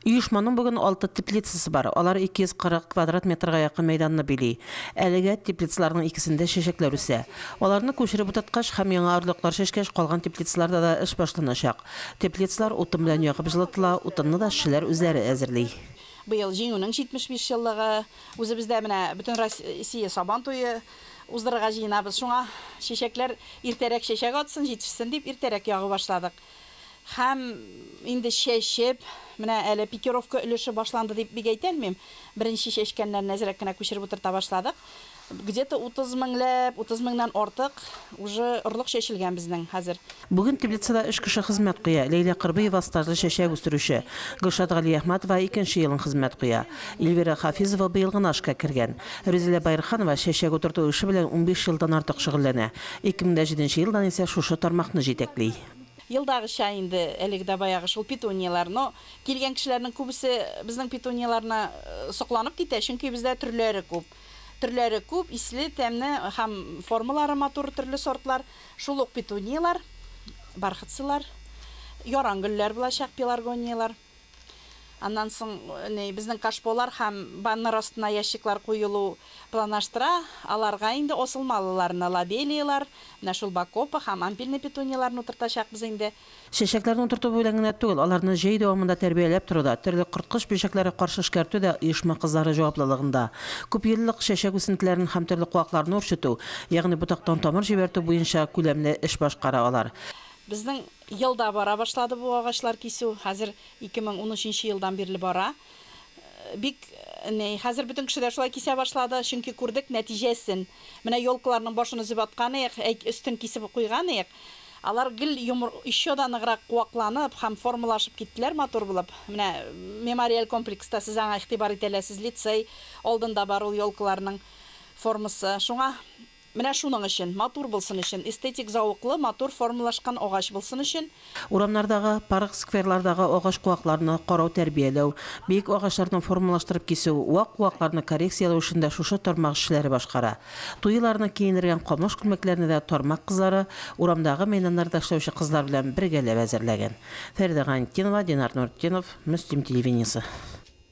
Оешманың бүген алты теплицасы бар, алар 240 квадрат метрга якын мәйданны били. Әлегә теплицаларның икесендә чәчәкләр үсә. Аларны күчереп утырткач һәм яңа орлыклар чәчкәч, калган теплицаларда да эш башланачак. Теплицалар утын белән ягып җылытыла, утынны да эшчеләр үзләре әзерли. Быел Җиңүнең 75 еллыгы, үзебездә менә Бөтенроссия Сабан туе уздырырга җыенабыз. Шуңа чәчәкләр иртәрәк чәчәк атсын, җитешсен дип иртәрәк ягу башладык. Һәм инде чәчеп, менә әле пикировка өлеше башланды дип бик әйтә алмыйм. Беренче чәчкәннәрне әзрәк кенә күчереп утырта башладык. Где-то 30 меңләп, 30 меңнән артык уже орлык чәчелгән безнең хәзер. Бүген теплицада өч кеше хезмәт куя, Ләйлә Кырбыева стажлы чәчәк үстерүче, Гөлшат Галиәхмәтова икенче елын хезмәт куя. Эльвира Хафизова быел гына эшкә кергән. Рүзилә Байрханова чәчәк утырту эше белән 15 елдан артык шөгыльләнә. 2007 елдан исә шушы тармакны җитәкли. Елдагыча инде, әлеге дә баягы шул петунияләр. Но килгән кешеләрнең күбесе безнең петунияләрне сокланып китә, чөнки бездә төрләре күп. Төрләре күп, исле, тәмле һәм формалары матур төрле сортлар. Шул ук петунияләр, бархатцылар, яран гөлләр булачак, пеларгонияләр. Аннан соң ни, безнең кашполар һәм баннер астына ящиклар куелу планлаштыра. Аларга инде осылмалыларны, лобелияләр, менә шул бакопа һәм ампельный петунияләрне утыртачакбыз инде. Чәчәкләрне утырту белән генә түгел, аларны җәй дәвамында тәрбияләп тору да, төрле корткыч бөҗәкләргә каршы эшкәртү дә оешма кызлары җаваплылыгында. Күпьеллык чәчәк үсентеләрен һәм төрле куакларны үрчетү, ягъни ботактан тамыр җибәртү буенча күләмле эш башкара алар. Безнең елда бара башлады бу агачлар кисү. Хәзер 2013 нче елдан бирле бара. Бик ни, хәзер бөтен кеше дә шулай кисә башлады, чөнки күрдек нәтиҗәсен. Менә елкаларның башын өзеп аткан иек, әйт, өстен кисеп куйган иек. Алар гел йомыр, еще да ныграк куакланып һәм формалашып киттеләр матур булып. Менә мемориаль комплекста сез аңа игътибар итә аласыз, лицей алдында бар ул елкаларның формасы. Шуңа Менә шуның өчен, матур булсын өчен, эстетик зәвыклы, матур формалашкан агач булсын өчен. Урамнардагы, парк-скверлардагы агач-куакларны карау-тәрбияләү, биек агачларны формалаштырып кисү, вак куакларны коррекцияләү эшен дә шушы тармак эшчеләре башкара. Туйларны киендергән камыш күлмәкләрне дә тармак кызлары, урамдагы мәйданнарда эшләүче кызлар белән бергәләп әзерләгән. Фәридә Гайнетдинова, Динар Нуретдинов, Мөслим телевидениесе.